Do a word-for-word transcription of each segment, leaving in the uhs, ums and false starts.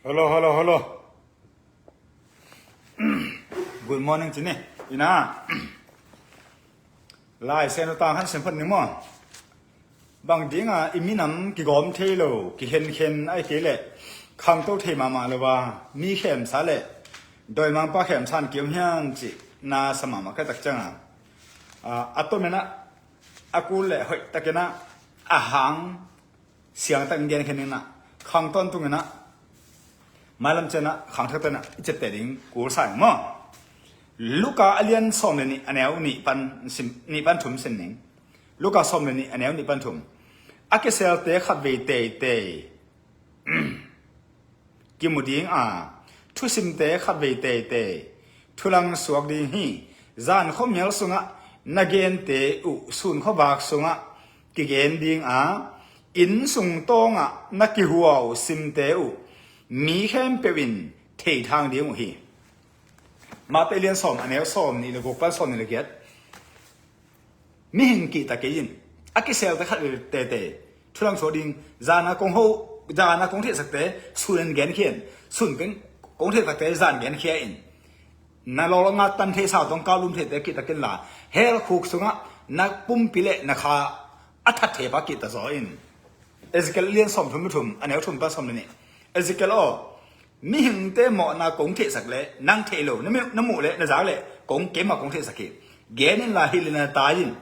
Hello, hello, hello. Good morning, cini. Ina. Lai Siangtho tang han sem phot ni maw. Bang dinga i minam kigawm thei lo, kihenkhen ai kei leh khangto thei mahmah lo a, mi khemsa leh dawimangpa khemsa in kiom hiam cih na sa mahmah ka tak cianga, a, a tomin ah, a kul leh hoih takin ah, a hang siangtak in genkhen in ah, khang tawntung in ah, mailam ciang ah khang thakte in ah i ciapteh ding kul sa ing maw. Luka a lian sawm le nih, a neu nih pan sim, nih pan thum sim ning. Luka sawm le nih, a neu nih pan thum. A kiselte khatvei teitei kimu ding a, thusimte khatvei teitei thulang suak ding hi. Zan khuamial sungah na gente uh sun khuavak sungah kigen ding a, inn sung tawngah na kihuau simte uh mi khempeuh in theithang ding uh hi. Mate lian sawm, a neu sawm nih le guk pan sawm nih le giat. Mihing kihta kei in, a kiselte khat teitei thulang suak ding, zana kong ho, zana kong theihsakte sun in genkhia in, sun keng kong theihsakte zan genkhia in. Na lawlawtna tan theisa tawh kawlum theite kihta kei inla, hell khuk sungah na pumpi le na kha a that theipa kihta zaw in. Ezekiel lian sawm thum le thum, a neu thum pan sawm le nih. Ezekiel aw, mihingte mawhna kong theihsak leh nang theih lo, na muh, na muh leh na zak leh kong keimah kong theihsak hi. Gen inla hilh in na tai in.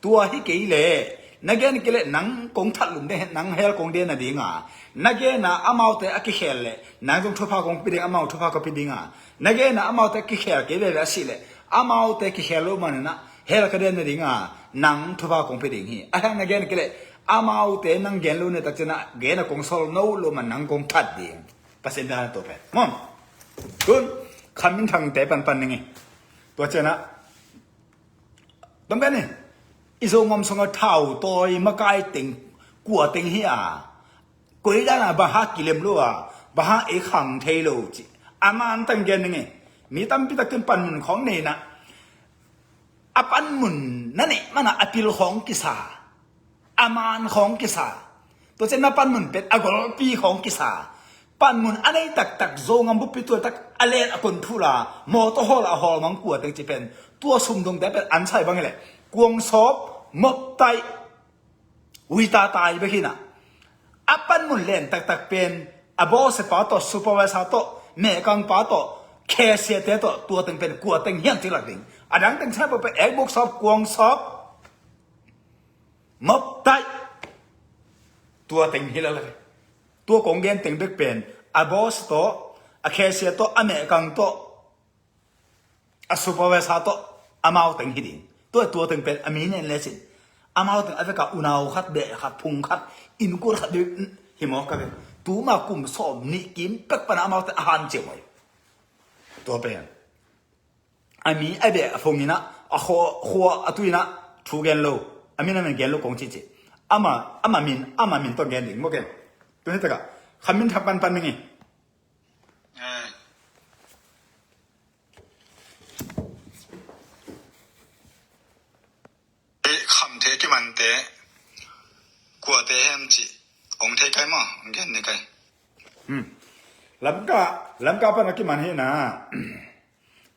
Tua hi kei leh, na gen kei leh nang kong thatlum ding, nang hell kong den nadinga, na gena amaute a kikhel leh nang zong thupha kong pia ding, amau thupha kong pia dinga, na gena amaute a kikhel kei veve a sih leh amaute kikhel lo manin ah hell ka den nadinga nang thupha kong pia ding hi. A hang na gen kei leh amaute nang gen lo na tak ciang ah gena kong sawl no lo man nang kong that ding. Pasian dan a tua pen maw. Tun kha minthangte panpan ning hi. Tua ciang ah, tong pen ni, i Zogam sungah thau tawi makai teng kua teng hi a, koi dan a bang hang kilem lo a, bang hang ei khang thei lo cih a man tang gen ning hi. Mi tampi takin panmun khawng nei in ah, a panmun na neih man ah a pil khawng kisa, a man khawng kisa. Tua ciang na panmun pen a golpi khawng kisa. Panmun a nei taktak, Zogam buppi tua tak a len a kon thula, mawtaw hawl a hawl mang kua teng cih pen, tua sumdongte pen an sai bang hi leh, Kuang Sawp, Mop Taih, Ui Tatai bek hi in ah, a panmun len taktak pen a bawsiapa tawh, supervisor tawh, mehkangpa tawh, cashier-te tawh, tua teng pen kua teng hiam cih lak ding. A dang teng sai bang pen Ekbuk Sawp, Kuang Sawp, Mop Taih, tua teng hi lala ve. Tua kong gen teng bek pen a boss tawh, a cashier tawh, a mehkang tawh, a supervisor tawh, amau teng hi ding. Tua, tua teng pen a mi nen lecin, amau teng a veka unau khat, beh khat, phung khat, innkuan khat bek hi mawk a ve. Tuma kum sawm nih kim pek pan amau teng a hanciam uh hi. Tua pen a mi a beh a phung in ah, a khua, khua a tui in ah, thu gen lo, a min a min gen lo kong cihcih. Ama, ama min, ama min tawh gen ding maw ken. Tuni takah kha minthang panpan ning hi. Eh. Eh, khamthei kimante kuate hem cih ong thei kai maw, ong gen ni kai. Hmm. Lamka, Lamka pan a kiman hi na.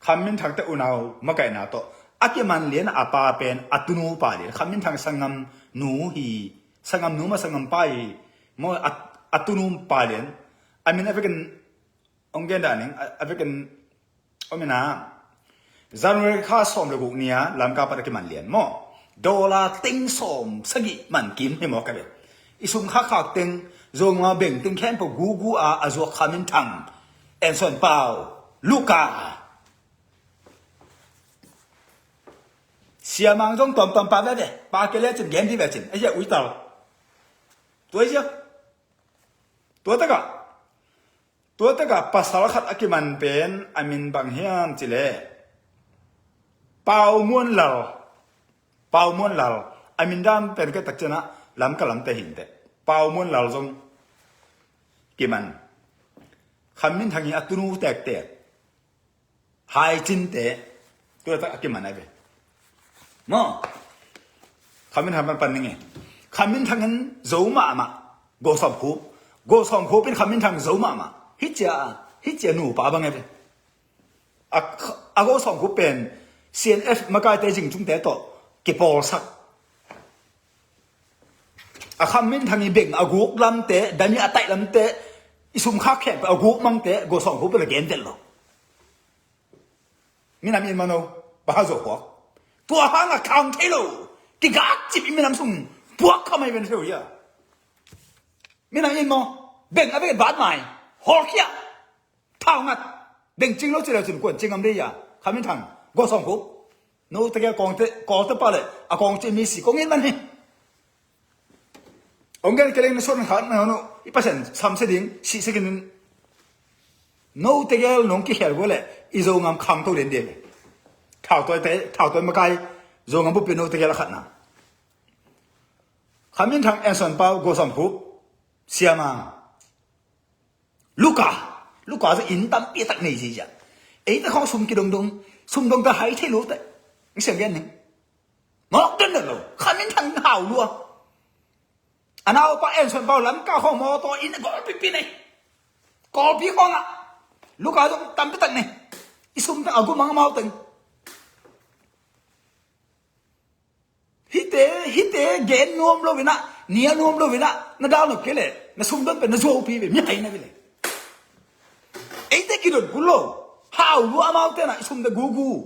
Kha minthangte unau makaihna tawh a kiman lian a pa pen a tunu pa lian. Kha minthang sanggam nu hi, sanggam nu ma sanggam pa hi. Maw a, a tunu pa lian. A min a vekin ong gen dah ning, a, a vekin om in ah, January kha sawm le guk ni-a Lamka pan a kiman lian maw. Dollar teng sawm sagih man kim hi mawk a ve. I sum khakkhak teng, Zogam a beng teng khempeuh gugu a, a zuak kha minthang. Ensuan Pau, Luka. Siamang zong tuamtuam pa veve, pa kei lecin gen dih vecin, a hiah uital. Tua hi ziak. Tua takah, tua takah pasal khat a kiman pen a min bang hiam cih leh Pau Muan Lal. Pau Muan Lal. A min dan pen kei tak ciang ah Lamka lamte hi inteh. Pau Muan Lal zong kiman. Kha minthang hi a tunu tektek. Haicinte, tua tak a kiman a ve. Maw. Kha minthang pan pan ning hi. Kha minthang in zo mahmah. Go Sawm Khup. Go Sawm Khup in kha minthang zo mahmah. Hih cia, hih cia nupa bang e ve. A, a Go Sawm Khup pen C N F makaite zingcungte tawh kipawlsak. A Kham Min Thang i beng a guk lamte, dam i a taih lamte, i sum khak khempeuh a guk mangte Go Sawm Khup pen a gen vet lo. Minam in mano, bang hang zo puak. Tua hang a khang thei lo. Kigak cip i minam sung puak kha mai ven theu hia. Minam in maw, beng a vet bat mai. Hawlkhia. Thau ngat. Beng cing lo ci leu cin kuan cing am dei hia. Kham Min Thang, Go Sawm Khup. No tegel kawngte, kawngte pa le a kawng ci mi si kong in man hi. Ong gen keleng na sot na khat na no, i Pasian samsia ding, sihsia kinin. No tegel nong kikhel go le, i Zogam khangto den den. Thautoi te, thautoi makai, Zogam bupi no tegel a khatna. Kham Min Thang, Anson Pau, Go Sawm Khup, Siamang. Luka, Luka zong inn tampi tak nei ziazia. Eite khawng sum kidongdong, sum dongte hai thei lo te. Ng siang gen ning. Mawk den den lo, Kham Min Thang hau lua. A naupa Anson Pau Lamka khawng mawtaw inn a gawlpipi nei. Kawlpi khawngah. Luka zong tampi tak nei. I sum teng a gumang amau teng. Hihte, hihte gen nuam lo inah, nia nuam lo inah, na dal nop kei leh, na sumdon pen na zuaupi ve, mi hai na ve leh. Eite kidon kul lo, hau lua amau tenah, i sumte gugu.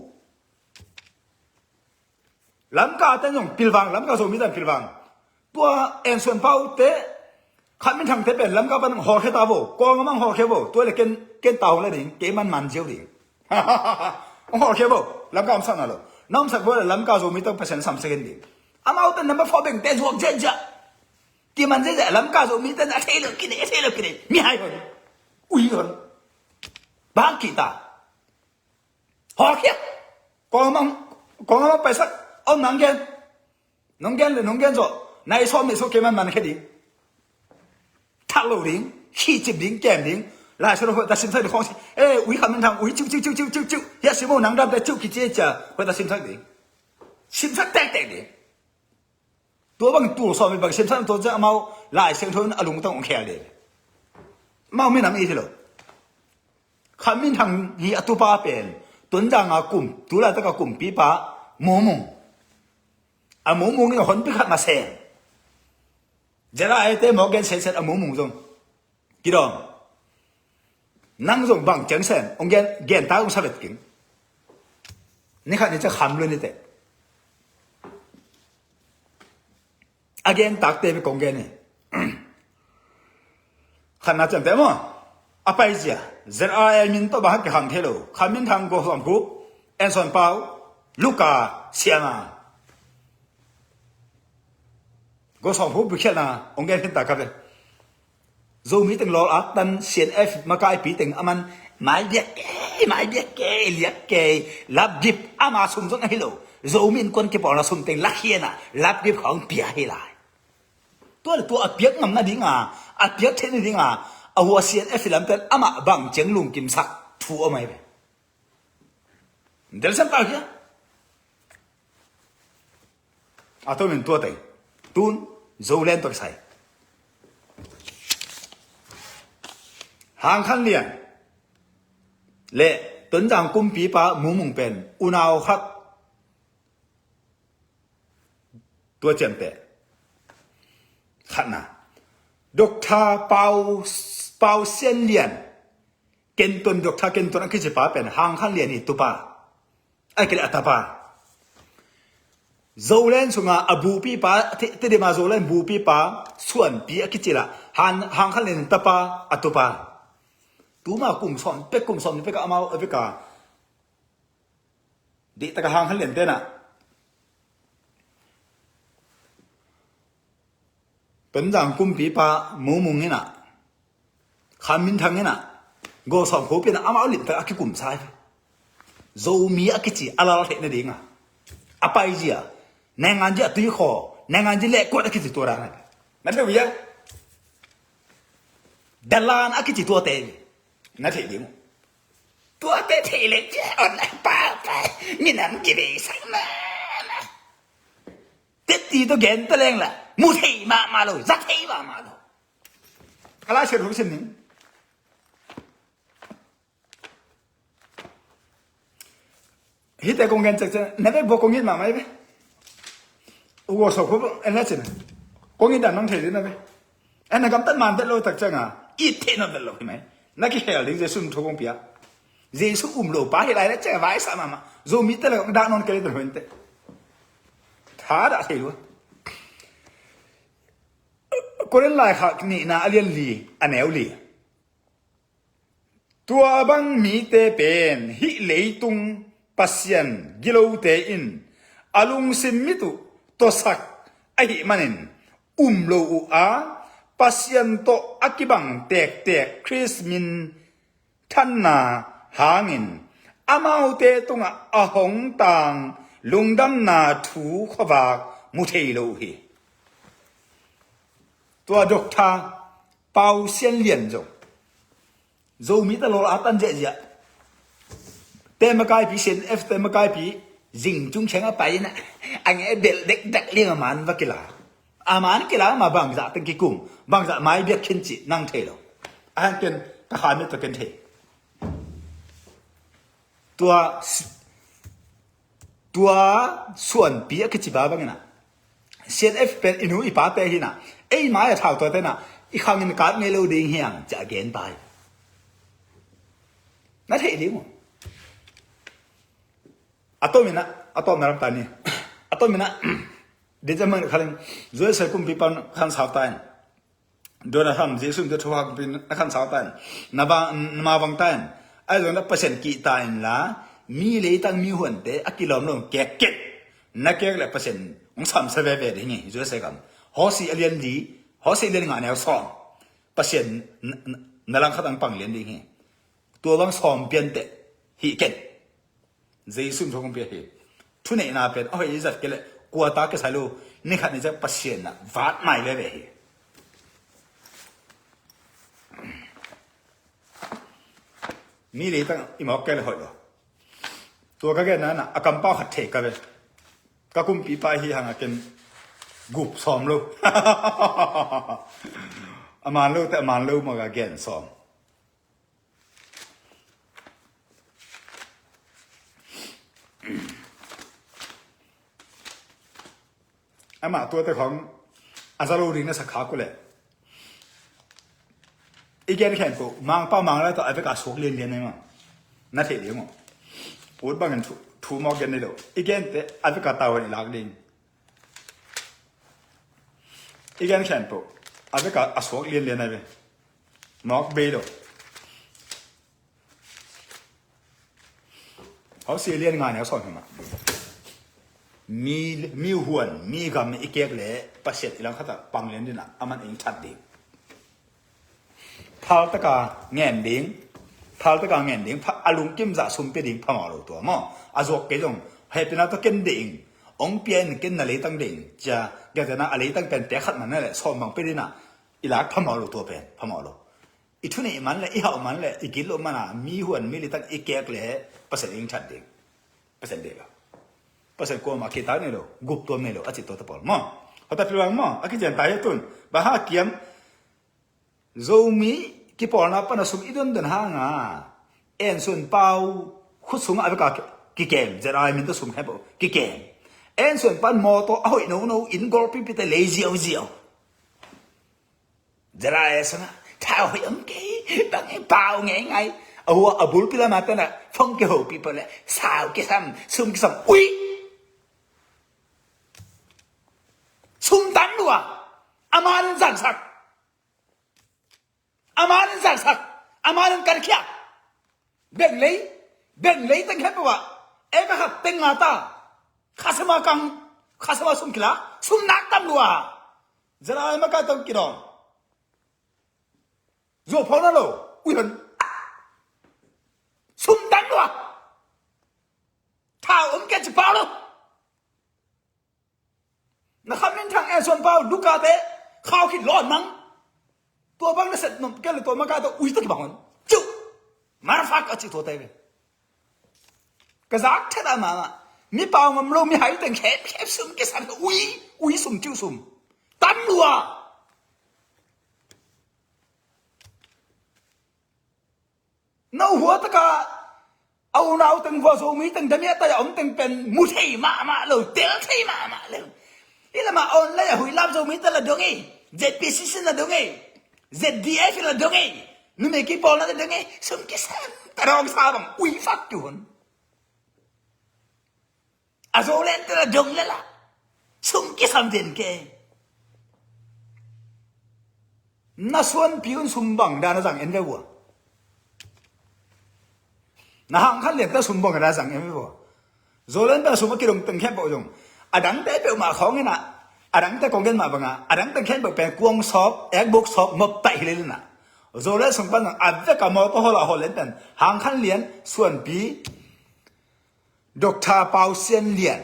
Lamka ten zong pilvang, Lamka Zomi ten pilvang. Tua Anson Pau te, Kham Min Thang te pen Lamka pan hong hawlkhia ta vo, Kawlgam hong hawlkhia vo, tua le ken, ken ta hong le ding, kei man man ziau ding. Hong hawlkhia vo, Lamka om sakna lo. Na om sak vo le Lamka Zomi tawh Pasian samsia khin ding. Amau ten number four bengte zuak ziahziah. Kiman ziahziah, Lamka Zomi ten a thei lo kinei, a thei lo kinei. Mihai hon. Ui hon. Bang kita. Hawlkhia. Kawlgam, Kawlgam paisak. Om nang gen. Nong gen le nong gen zawh, nai sawm nih sawh kei man man khia ding. Thak lo ding, khihcip ding, kem ding. Lai Siangtho hoih ta simsak ding khawng si. Eh, ui Kham Min Thang, ui ciu, ciu, ciu. Hiah sim o nang damte ciu kici cia, hoih ta simsak ding. Simsak tektek ding. Tua bang tul sawm mi bang simsak tua ciang amau Lai Siangtho in a lungtang ong khel ding. Amau minam i hi lo. Kham Min Thang hi a tupa pen, Tonzang a kum, tulaitak a kumpipa, Mumung. A Mumung in a honpi khat ma seng. Zera ete mawk gen sensen a Mumung zong. Kidawm. Nang zong bang ciang seng, ong gen, gen ta ong sa vet king. Ni khat ni ciang kham lua ni te. A gen takte bek kong gen hi. Khatna ciamteh maw? A paizia. Z R A min tawh bang hak kikhang thei lo. Kham Min Thang, Go Sawm Khup, Anson Pau, Luka, Siama. Go Sawm Khup bikhialna ong gen khin ta ka ve. Zomi teng lawl ak tan C N F makaipi teng a man mai biak kei, mai biak kei, liak kei, lapgip ama sum zong ahi lo. Zomi innkuan kipawlna sum teng lakhiana lapgip khawng pia hi lai. Tua le tua a piak ngam nadinga, a piak theih nadinga, a hua C N F lamten amah bang ciang lungkimsak thu om ahi ve. Delsiam pau hia. A tomin tua tei. Tun Zoland tua kisai. Hang Khan Lian le Tonzang kumpipa Mumung pen unau khat tua ciamteh. Khatna. Doctor Pau, Pau Sian Lian. Kenton, Doctor Kenton a kici pa pen Hang Khan Lian i tupa. Ai kei le a tapa. Zoland sunga a bupipa, Te-, Tedima Zoland bupipa, Suanpi a kici la, Han, Hang Khan Lian tapa, a tupa. Tuma kum sawm pek, kum sawm ni pek a amau a veka. Dihtaka Hang Khan Lian tenah. Tonzang kumpipa Mumung inah, Khan Min Thang inah, Go Sawm Khup inah, amau limtak a kikumsa hi. Zomi a kici a lal theih nadinga a paizia, nainganzi a tuikhaw, nainganzi lehkuat a kici tua dan a. Na thei uh hia? Dalan a kici tuate na thei ding uh. Tuate thei leng cia on a pa pa minam kibei sang na na. Teti tawh gen ta leng la mu thei mahmah lo, za thei mahmah lo. A Lai Siangtho sim ning. Hihte kong gen cekcek na ve, bua kong it mahmah hi ve. U Go So Khup en le cin, kong it dan nang thei ding na ve. En na gamtat man vet lo tak cianga it theih na vet lo hi mai. Na kikhel ding Jesu in thu kong pia. Jesu um lo pa hi lai le cianga vaisa mahmah. Zomite le kong dah nawn kei le tun hointe. Tha dah thei lua. Korin laikhak nihna a lian li, a neu li. Tua bang mite pen hih leitung pasian gilote in a lungsim mit uh tuasak ahih manin um lo uh a, Pasian tawh a kibang tektek Khrist minthanna hangin amaute tungah a hong tang lungdamna thu khuavak mu thei lo uh hi. Tua Doctor Pau Sian Lian zong Zomite lawl a tan ziahziah. Te makaipi, C N F te makaipi zing cung kheng a pai in a, a ngeh belh dekdek liang a man va kila. A man kila ma bangzah teng kikum, bangzah mai biak khin cih nang thei lo. A han ken ka kha mit tawh ken thei. Tua s- Tua suanpi a kici pa bangin a, C N F pen i nu i pate hi na, ei mai a thau tuate na, i khangin kat ngei lo ding hiang ci a gen pa hi. Na theih ding uh. A tomin a, a tawpna lam ta ni. A tomin a, December khalin, U S A kumpipa khan sau ta in. Donald Trump, Jesu in tua thu hak pin na khan sau ta in. Na ba, na ma vang ta in. Ai zong na Pasian kih ta in la, mi leitang mi huante a kilawm lo kek kek. Na kek le Pasian hong samsa veve ding hi, U S A gam. Hosi a lian li, Hosi a lian nga neu sawm. Pasian na, na, na langkhat ang pang lian ding hi. Tua bang sawm piante hi ken. Jesu in thu kong pia hi. Thuneihna pen a hoih i zat kei leh kua ta kisai lo, ni khat ni ciang Pasian na vat mai veve hi. Mi leitang i mawk kei leh hoih lo. Tua ka genna na a kampau khat thei ka ve. Ka kumpipa hi hang a ken gup sawm lo. A man lo te a man lo mawk a gen sawm. Amah tuate khawng a za lo ding na sak khak uh leh i gen khempeuh Mangpau Mang lai tawh a veka suak lianlian ahi mah. Na theih ding uh. Ut bangin thu, thu mawk gen ni lo. I gente a veka tau in i lak ding. I gen khempeuh a veka a suak lianlian ahi ve. Mawk bei lo. Hosi a lian nga neu sawm hi mah. Mi, mi huan, mi gam i kek le Pasian i langkhat ah pang lian ding a, aman eng that ding. Phaltaka ngen ding, phaltaka ngen ding, pha, a lungkim zah sum pia ding phamawh lo tua maw. A zuak kei zong hehpihna tawh ken deih ing, hong pia in ken na leitang deih ing, cia, gentehna a leitang pen pek khat man na le sawm bang pia ding a, i lak phamawh lo tua pen, phamawh lo. I thuneih man le, i hauh man le, i gitloh man a, mi huan mi leitang i kek le, Pasian eng that ding. Pasian deih lo. Pasian kuamah kitak nei lo, gup tuam nei lo, a cih tuate pawl maw. Hota pilvang maw, a kician ta hi tun. Bang hang a kiam, Zomi kipawlna pan a sum i dondon hang a, En Suan Pau khut sungah a veka ki, kikem, Z R A min tawh sum khempeuh kikem. En Suan Pau mawtaw a hoih nono in golpipite lei ziauziau. Zara e sanga thau hoih om kei, bang e pau ngeingai. A hua a bulpi lama tana fong kihopih pah le sau kisam, sum kisam. Ui! Sum tam lua. A man in zangsak. A man in zangsak. A man in kankhia. Benglei, benglei teng khempeuh ah, eka khat teng nga ta. Khasama kang, khasama sum kila, sum nak tam lua. Zara e makai tong kidong. Zuau phau na lo, ui hon. Sum tam lua. Thau om kei ci pau lo. Na kha minthang En Suan Pau, Luka te khau khit lawn mang. Tua bang na set nop kei le tua maka tawh ui tawh kibang on. Ciu! Marfak a ci tua te ve. Ka zak thet a mama. Mi pau ngam lo, mi hai teng khep khep sum kisam ui, ui sum ciu sum. Tam lua. No hua taka A unau teng vua Zomi teng damiah tai a om teng pen mu thei mahmah lo, tel thei mahmah lo. Hi lamah online a huilap Zomi te la dong ei. Z P C C na dong ei. Z D F la dong ei. Numei kipawlna te dong ei. Sum kisam ta dong sa bang ui fak ki hun. A Zoland te la dong le la. Sum kisam den ke. Na suanpi un sum bang dan a zang en ve vua. Na Hang Khan Lian te sum bang dan a zang en ve vua. Zoland pen a sum a kidong teng khempeuh zong. A dangte peuhmah khawng in ah. A dangte kong gen mah bangah. A dang teng khempeuh pen kuang sawp, ekbuk sawp, mop taih hilel in ah. Zoland sung pan zong. A vek a mawtaw hawla hawlen pen. Hang Khan Lian, suanpi. Doctor Pau Sian Lian.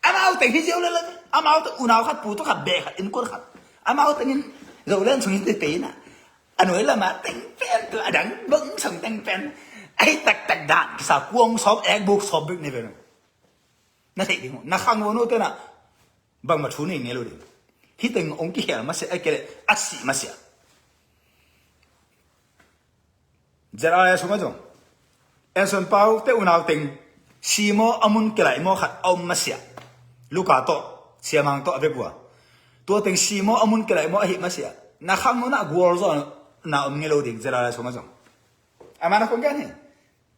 Amau teng hi ziau lel. Amau teng unau khat, pu tu khat, beh khat, innkuan khat. Amau teng in Zoland sung in tei tei na. A nuai lamah teng pen tu a dang bang sung teng pen. Ahi taktak dan kisa kuang sawp, ekbuk sawp bek ni ve. Na theih ding uh. Na khang uh nu te na. Bangmah thu nei ngei lo ding. Hih teng ong kikhel masiah, a kei leh a sih masiah. Z R A sungah zong. Anson Pau te unau teng. Simaw a mun kilaih maw khat a om masiah. Luka tawh, Siamang tawh a vek vua. Tua teng simaw a mun kilaih maw ahi masiah. Na khang nunah gualzawhna om ngei lo ding Z R A sungah zong. Amah na kong gen hi.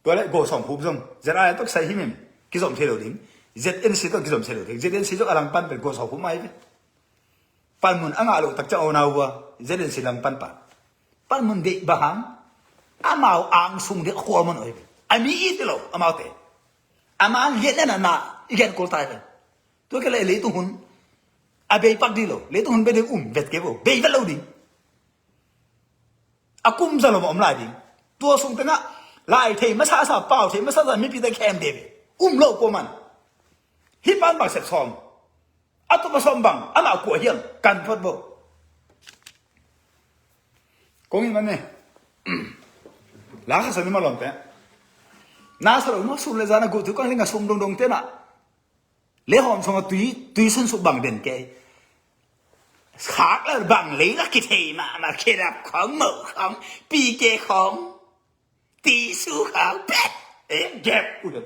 Tua leh Go Sawm Khup zong. Z R A tawh kisai himhim. Kizom thei lo ding. Z N C tawh kizom thei lo ding. Z N C zong a langpan pen Go Sawm Khup mah hi ve. Panmun a ngah loh takciang a unau vua Z N C langpan pan. Panmun deih bang hang amau angsung deih khualman oi ve. A mi it lo amaute. Ama lian na na i gen kul tai ve. Tua kei leh leitung hun a bei pak ding lo. Leitung hun bei ding um vet kei vo. Bei vet lo ding. A kum za lo ma om lai ding. Tua sung tengah lai thei masa sa, pau thei masa sa mipi te khem de ve. Um lo kuaman. Hih pan bang sep sawm. A tupa sawm bang, amah kua hiam, kan phot bo. Kong in man ne. La kha sa ni ma lawm te. Na sa lo ma sum le zan a guh tu kang ling a sum dongdong te na. Le hawm song a tui, tui sun su bang den ke. Khak la bang lei la kithei ma, ma khedap khong, mo khong, pi ke khong. Ti su khong, pet. Eh, gep. Udah.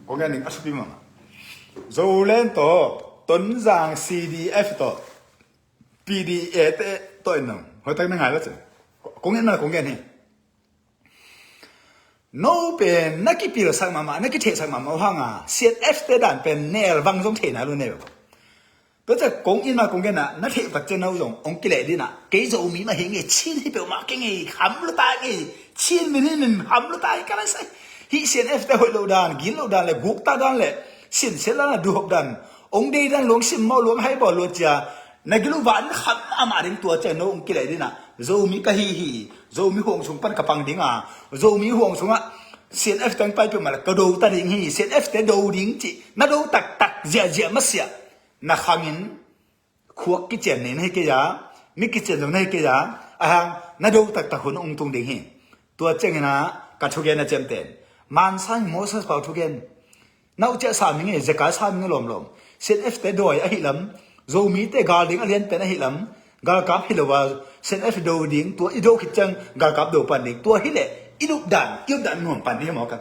Kong gen ning a supi mama. Zoland tawh, Tonzang C D F tawh, P D A te tawh in nong. Hoitak na ngai la cin. Kong gen na kong gen hi. No pen na kipilsak mahmah, na kithehsak mahmah uh hanga, C N F te dan pen nel vang zong theihna lu neu. Tua ciah kong in ma kong gen ah, na theih tak ciah no zong, ong kileh din ah, kei Zomi mah hi ngei, Chin hi peuhmah kei ngei, ham luta ngei, Chin min hi min ham luta hi ka lai sai. Hih C N F te hoih lo dan, gin lo dan le, gukta dan le, sinsiat dan le, duhop dan, ong dei dan, luang sim mau, luang hai bawl luat cia, na gil uh van kham amah ding tua ciah no ong kileh din ah, Zomi ka hi hi, Zomi huang sung pan ka pang ding a, Zomi huang sungah C N F teng pai peuhmah le ka do ta ding hi, C N F te do ding cih, na do taktak ziahziah masiah, na khangin khuak kician nei na hi kei a, mi kician zong na hi kei a, a hang na do taktak hun ong tung ding hi. Tua ciangin ah ka thugen a ciamten. Mansang Moses Pau thugen. Nauh ciah sa mi ngei, zekai sa mi ngei lawmlawm. C N F te dawi ahi lam, Zomi te gal ding a lian pen ahi lam, galkap hi lo a, C N F do ding, tua i do khit ciang galkap do pan ding, tua hi leh i lup dan, i lup dan nuam pan ding hi maw ka.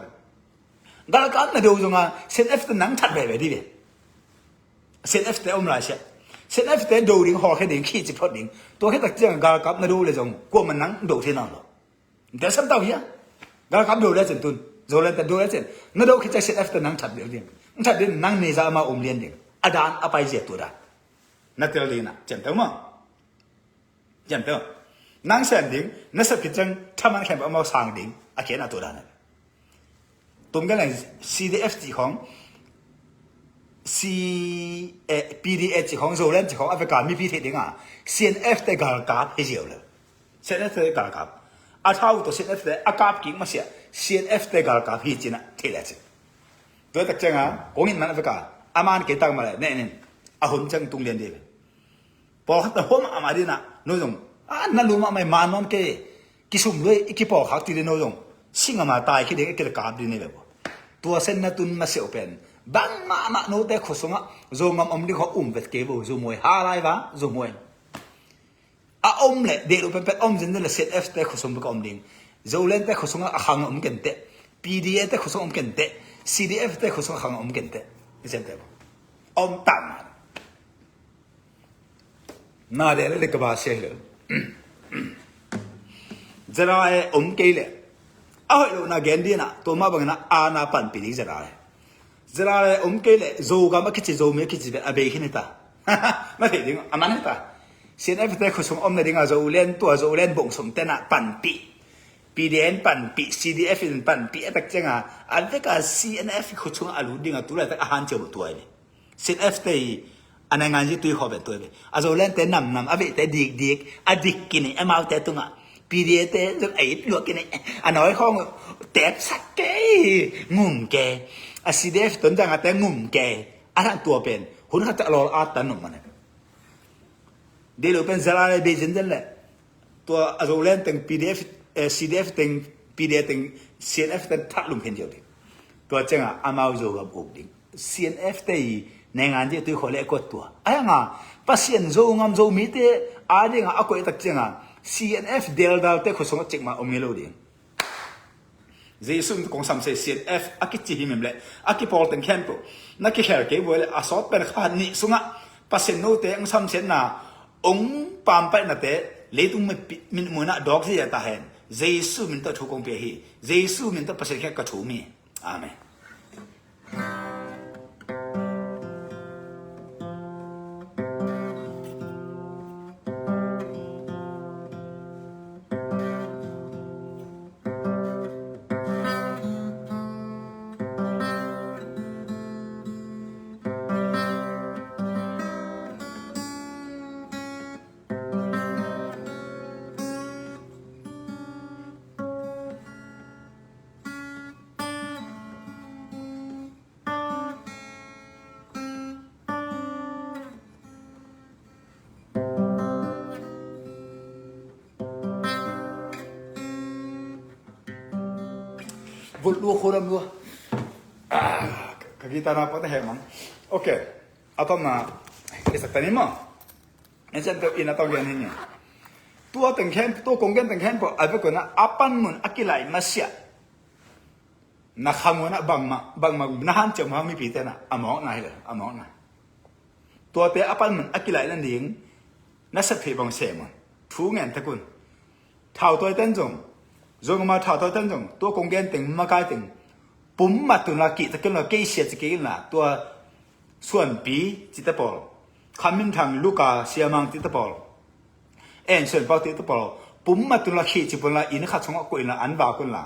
Galkap na do zonga, C N F te nang that veve di ve. C N F te om lai sia. C N F te do ding, hawlkhia ding, khih ci phot ding. Tua khit tak ciang galkap na do le zong, kuamah nang do thei nawn lo. Nte sam tau hia. Galkap do le cin tun. Zoland te do le cin. Na do khit ciang C N F te nang that ding. Nang that ding nang ni za ama um lian ding. A dan a pai zia tua dan. Na tel ding na. Cian tau ma. Cian tau. Nang sen ding. Na sep khit ciang thaman khem ama sang ding. A kian a tua dan. Tum gan lang C D F ci khong. C, eh, P D A ci khong, Zoland ci khong, a veka mipi thei dinga. C N F te galkap hi ziau le. C N F te galkap. A thau to C N F te a kap kik masia. C N F te galkap hi cina thei le cin. Tua tak cianga, kong in man a veka. A man kei tak ma le, ne nin. A hun ciang tung lian di. Pawlkhat na hua mahmah ding a, no zong a na lu mahmah, man nuam kei, kisum lua i kipawlkhak ti ding, no zong singam a tai khit ding, i kilakap ding ni ve bo. Tua sen na tun masiah uh pen bang mahmah note khua sungah Zogam om ding kha um vet kei bo. Zumhuai, halai va Zumhuai. A om leh deh lo penpen om zenzen leh C N F te khua sung bek a om ding. Zoland te khua sungah a khang a om kenteh. P D A te khua sung om kenteh. C D F te khua sungah a khang a om kenteh. I sem te bo. Om tak ma. Na deh le le ka ba sia hi lo. Zara e om kei leh a hoih lo na gen dina, tua mah bangin a na panpih ding zara e. Zara le om kei leh Zogam a kici, Zomi a kici pen a bei khin hi ta. Na thei ding a man hi ta. C N F te khua sung om na ding a Zoland, tua Zoland bong sum tena panpih. P D A in panpih, C D F in panpih, a tak ciang a, a vek a C N F khua sung a lut ding a, tu laitak a hanciam uh tua hi. C N F te i a naingan zi tui khawh pen tua hi. A Zoland te namnam, a veite dikdik, a dik kini, amaute tungah. P D A te zong a it luak kini, a nawi khawng tepsak kei, ngum kei. A C D F Tonzang a te ngum kei. A hang tua pen hun khat a lawl a tan nop man. Dei lo pen zara le bei zenzen le. Tua a Zoland teng P D F, eh, C D F teng, P D A teng, C N F teng that lum khen ziau ding. Tua ciangah amau Zogam uk ding. C N F te i naingan zi tui khawh le kuat tua. A hang a Pasian Zogam Zomite a dingah a koih tak ciangah C N F deldal te khua sungah cikmah om ngei lo ding. Jesu min kong sam se C N F a kici himhim le a kipawl teng khempeuh na kikhel kei buai le a sawt pen kha nih sungah Pasian note ong samsiatna, ong pampaihna te leitung mit, mitmuina dawk zia ta hen. Jesu min tawh thu kong pia hi. Jesu min tawh Pasian khe ka thum hi. Amen. Vut lua, khuadam lua. Ah, ka guitar na pawt a heh mang. Ok. A tomna i sak ta ni maw? En sen teuh in a tawh gen hi ni. Tua teng khen, tua kong gen teng khen pawh a vekun a panmun a kilaih masiah. Na khamuanah bangmah, bangmah na hanciam hang mipite na a mawkna hi le, a mawkna. Tuate a panmun a kilaih nading na sep theih bang sem un. Thu ngen tek un. Thautawi ten zong, zong ama thautawi ten zong, tua kong gen teng, makai teng, pum mat unla kihta kei unla, kei sia ci kei unla, tua Suanpi cite pawl, Khaminthang, Luka, Siamang cite pawl, En Suan Pau cite pawl, pum mat unla khih ci punla, inn khat sungah koih unla, an vak unla,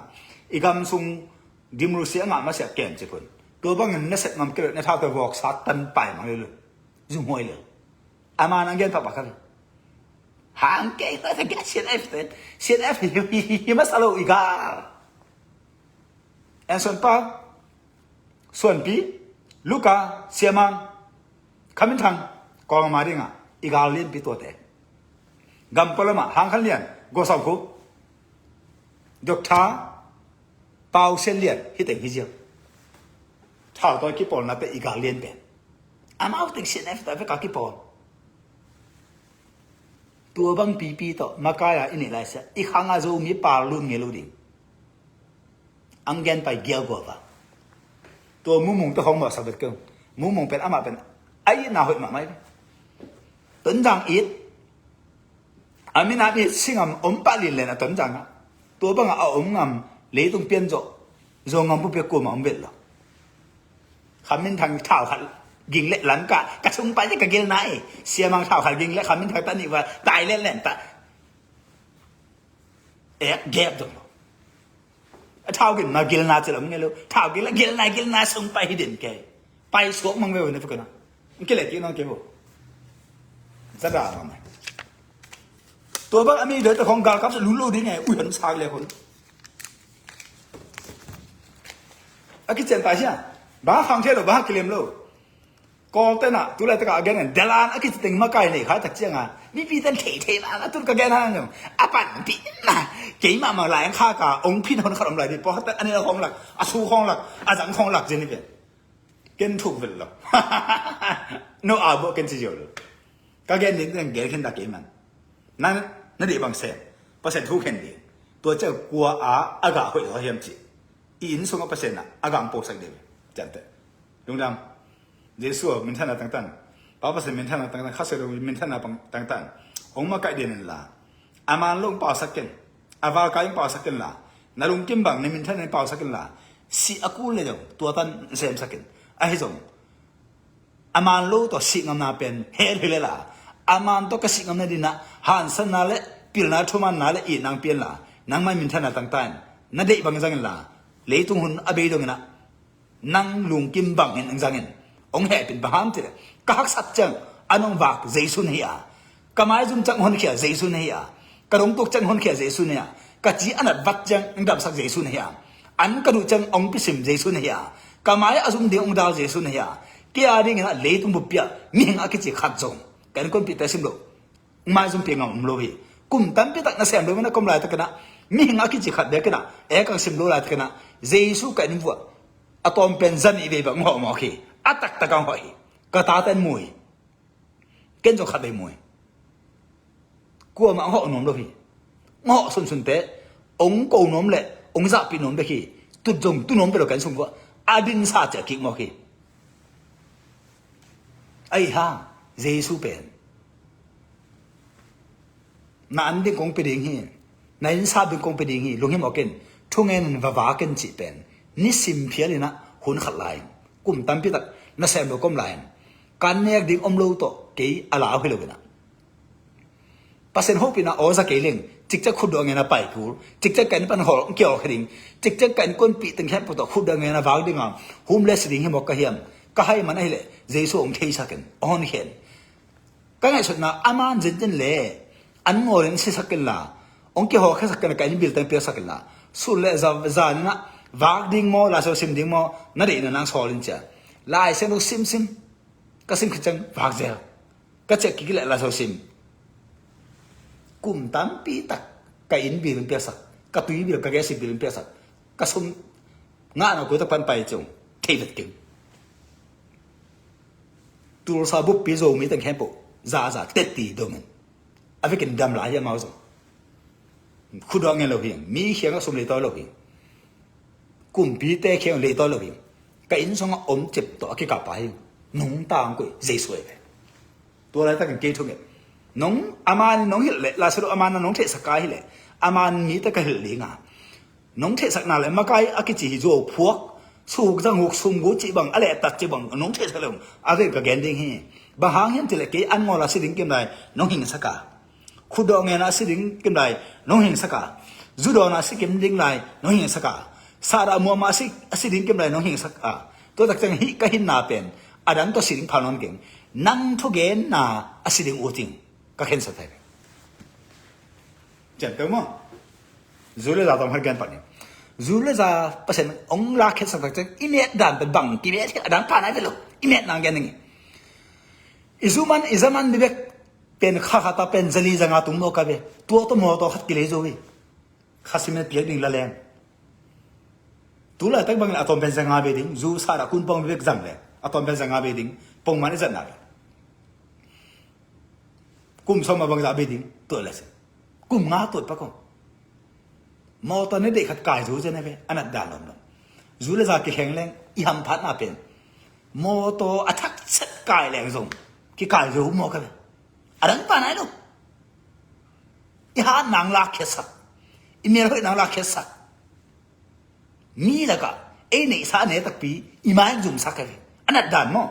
i gam sung democracy a ngah masiah kem ci pun. Tua bangin na sep ngam kei lo, na thautawi vawksa tan pai mang le lo. Zumhuai lo. Ama nang gen pakpak kha ve. Hang kei ta, ta kei C N F te. C N F hi, hi, hi, hi masa lo i gal. En Suan Pau, Suanpi, Luka, Siamang, Khaminthang, Kawlgam a dingah i gal lianpi tuate. Gam pualamah Hang Khan Lian, Go Sau Khup, Doctor Pau Sian Lian, hi teng hi ziau. Thautawi kipawlnate i gal lian pen. Amau teng C N F ta veka kipawl. Tua bang pipi tawh makai-a i neih laisiah i khang a Zomi pal lun ngei lo ding. Ang gen pai giau gua va. Tua mumung te khong mawh sa bet keu. Mumung pen amah pen a itna hoih mahmah hi. Tonzang it. A minam it singam om pah linlen a Tonzang ah. Tua bangah a om ngam leitung pian zawh. Zo ngam pu pia kuamah om vet lo. Khaminthang thau khat ging leh lam ka, ka sung pai ka gil nai. Siamang thau khat ging leh Khaminthang ta nih va tai len len ta. Ek gep dong lo. A thau gil na gil na ci lo nge lo. Thau gil la gil na gil na sung pai hi den ke. Pai suak mang ve ve ne pukana. Ke le ki nong ke bo. Za da ma mai. Tua bang ami de ta khong gal kap lu lo ding nge. Ui han sak le khon. A kician ta sia. Ba khang the lo, ba kilem lo. Kawlte'n ah tu laitak ah a gen in, dalan a kici teng makai nei kha tak ciang a, mipi ten thei thei na na tun ka gen hang zong a panpih na. Keimah mang lai ang kha ka ong phin hon khat om lai ding, pawlkhat ten a nih a khawng lak, a su khawng lak, a zang khawng lak zen hi pen. Ken thuk vel lo. No a bo ken ci zio lo. Ka gen ding teng gen khin ta kei man. Na, na dih bang sem. Pasian thu khen ding. Tua ciang kua a a gah hoih zaw hiam cih i inn sungah Pasian ah a gah ang posak ding. Ciamteh. Lungdam. Jesu minthanna tangtan, Pa Pasian minthanna tangtan, Kha Siangtho minthanna pang-, tangtan hong makaih den in la, a man lo hong pausak ken. A valkai hong pausak ken la, na lungkim bang, na minthanna hong pausak ken la, sih a kul le zong tua tan semsak in. Ahi zong a man lo tawh sih ngamna pen hel hi le la, a man tawh ka sih ngamna dinah hansanna le pilna, thumanna le itna hong pia in la, nangmah minthanna tangtan na deih bang zang in la, leitung hun a bei dong inah nang lungkim bangin hong zangin. Hong hehpih in, bang hang cih leh ka haksat ciang an hong vak Jesu na hi a, ka maizum ciang honkhia Jesu na hi a, ka dongtuk ciang honkhia Jesu na hi a, ka ci a nat vat ciang hong damsak Jesu na hi a, an ka duh ciang hong pisim Jesu na hi a, ka mai a zum ding hong dal Jesu na hi a, kei a dingin ah leitung buppi ah mihing a kici khat zong ka innkuanpihte sim loh, maizum pia ngam om lo hi. Kum tampi tak nasem lo in a ka om laitakin ah, mihing a kici khat bekin ah, e kang sim lo laitakin ah, Jesu ka inn vuah a tawm pen za nih vei bang hong hawh mawk hi. A taktak hong hawh hi. Ka tate in mu hi. Ken zong khat vei mu hi. Kuamah hong hawh nuam lo hi. Hong hawh sunsunte hong ko nuam le hong zahpih nuam bek hi. Tut zong tu nuam bek lo, ka inn sung vuah a dinsa ciah kik mawk hi. Ahi hang Jesu pen na an ding kong pia ding hi, na inn sap ding kong pia ding hi, lunghimawh ken, thungen in va vak in cih pen nisim phial inah hun khat lai-in, kum tampi tak nasem lo ka om lai-in, ka nek ding om lo tawh kei a lau hi lo inah, Pasian hopihna aw za kei leng, cikcek khutdawh ngen a pai kul, cikcek ka inn pan hawl kihawl kha ding, cikcek ka innkuanpih teng khempeuh tawh khutdawh ngen a vak ding a, homeless ding hi mawk ka hiam? Ka hai man ahih leh Jesu hong theisak in, hong honkhia in. Ka ngaihsutna a man zenzen le an ngawl in sisak in la, hong kihawlkhiasak in la, ka inn bill teng piaksak in la, sun le za, zan inah vak ding maw, Lai Siangtho sim ding maw, na deihna nang sawl in cia. Lai Siangtho simsim, ka sim khit ciang vak zel. Ka ciah kik leh Lai Siangtho sim. Kum tampi tak ka inn bill in piaksak, ka tui bill, ka gas bill in piaksak, ka sum ngahna koi tak pan pai ciang thei vet keng. Tulsa buppi Zomi teng khempeuh za za tetti dongin a vekin dam lai hi amau zong. Khutdawh ngen lo hi, mi khiangah sum leitawi lo hi. Kumpite khiang leitawi lo hi. Ka inn sungah om cip tawh a kikap pa hi. Nungta hong koih Jesu ahi ve. Tua laitakin kei thungen. Nong, a man nong hilh leh, Lai Siangtho a man nong theihsak ka hilh leh, a man mite ka hilh ding a, nong theihsakna le makai a kici hi, zuau phuak, suk zang huk, sum gu cih bang, a lehtat cih bang nong theihsak le, a ven ka gen ding hi. Bang hang hiam cih leh kei an ngawl a si ding kim lai nong hingsak a, khutdawh ngen a si ding kim lai nong hingsak a, zu dawn a si kim ding lai nong hingsak a, sahdah muam a si, a si ding kim lai nong hingsak a, tua tak ciang hih ka hinna pen a dang tawh si ding phal nawn keng, nang thugenna a si ding uh cing ka khensa thei. Cian peuh maw? Zu le za tawm khat gen pan hi. Zu le za Pasian hong lakkhiatsak tak ciang i met dan pen bang kimet hi, a dang pha nai ve lo. I met nang gen ning. I zu man, i za man ni bek pen kha khat ah pen za li za nga tung mawk a ve. Tua tawh mawtaw khat kilei zo hi. Kha simen piak ding la leng. Tu laitak bangin a tawm pen za nga ve ding, zu sahdah kun pawng bek zang le a tawm pen za nga ve ding, pongman i zatna ve. Kum sawm a bangzah bei ding, tuat le se. Kum nga tuat pak aw. Mawtaw na deih khat kai zo zen a ve, a nat dan lawm lo. Zu le za kikheng leng i hamphatna pen mawtaw a thak set kai leng zong kikai zo mawk a ve. A dang pha nai lo. I hat nang lakkhiatsak, i melhoih nang lakkhiatsak. Mi lakah ei neihsa a ne takpi i mai zumsak a ve. A nat dan maw?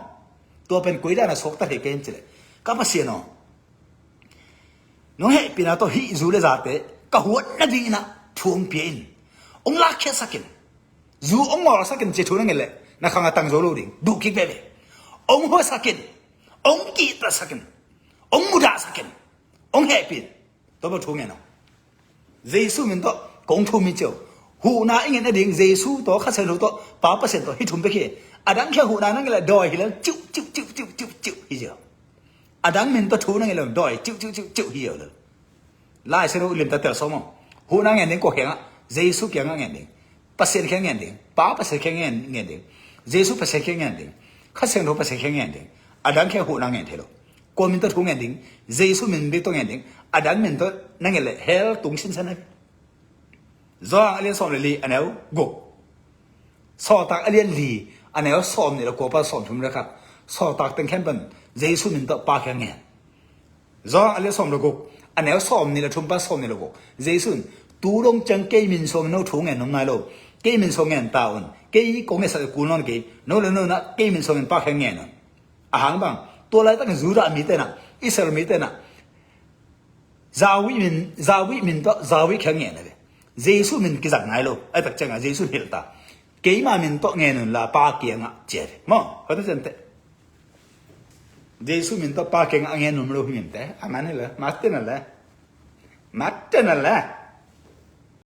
Tua pen koi dan a suakta thei ka hiam cih leh, ka Pasian aw, nong hehpihna tawh hih zu le zate ka huat nadingin ah thu hong pia in. Hong lakkhiatsak in. Zu hong ngawlsak in, ci thu na ngen leh na khang a tang zo lo ding. Duh kik veve. Hong huasak in. Hong kihtaksak in. Hong mudahsak in. Hong hehpih in. Tua bang thu ngen aw. Jesu min tawh kong thum hi ci aw. Huhna i ngen a ding, Jesu tawh, Kha Siangtho tawh, Pa Pasian tawh, hih thum bek hi. A dang khia huhna na ngen le dawi hi le, ciuh, ciuh, ciuh, ciuh, ciuh, ciuh, hi zel. A dang min tawh thu na ngen le dawi, ciuh, ciuh, ciuh, ciuh, hi zel. Lai Siangtho limta tel sawm aw. Huhna ngen ding kua kiangah, Jesu kiangah ngen ding. Pasian kiangah ngen ding. Pa Pasian kiangah ngen, ngen ding. Jesu Pasian kiangah ngen ding. Kha Siangtho Pasian kiangah ngen ding. A dang khia huhna ngen thei lo. Kua min tawh thu ngen ding. Jesu min bek tawh ngen ding. A dang min tawh na ngen le hell tung sinsen a. Johan a lian sawm le li a neu guk. Sawltak a lian li a neu sawm nih le kua pan sawm thum le khat. Sawltak teng khempeuh in Jesu min tawh Pa kiangah ngen. Johan a lian sawm le guk a neu sawm nih le thum pan sawm nih le guk. Jesu in, tu dong ciang kei min suangin no thu ngen nuam nai lo. Kei min suang ngen ta un. Kei kong ngetsak kul nawn kei. No le no na kei min suangin Pa kiangah ngen un. A hang bang, tua laitakin Judah mite na, Israel mite na, Yahweh min, Yahweh min tawh, Yahweh kiangah ngen a ve. Jesu min kizak nai lo. Ai tak ciangah Jesu hilh ta. Keima min tawh ngen un la Pa kiangah ci a ve. Maw, hoi ta cian teh. Jesu min tawh Pa kiangah a ngen nuam lo hi min teh. Aman hi le. Mate na le. Mate na le.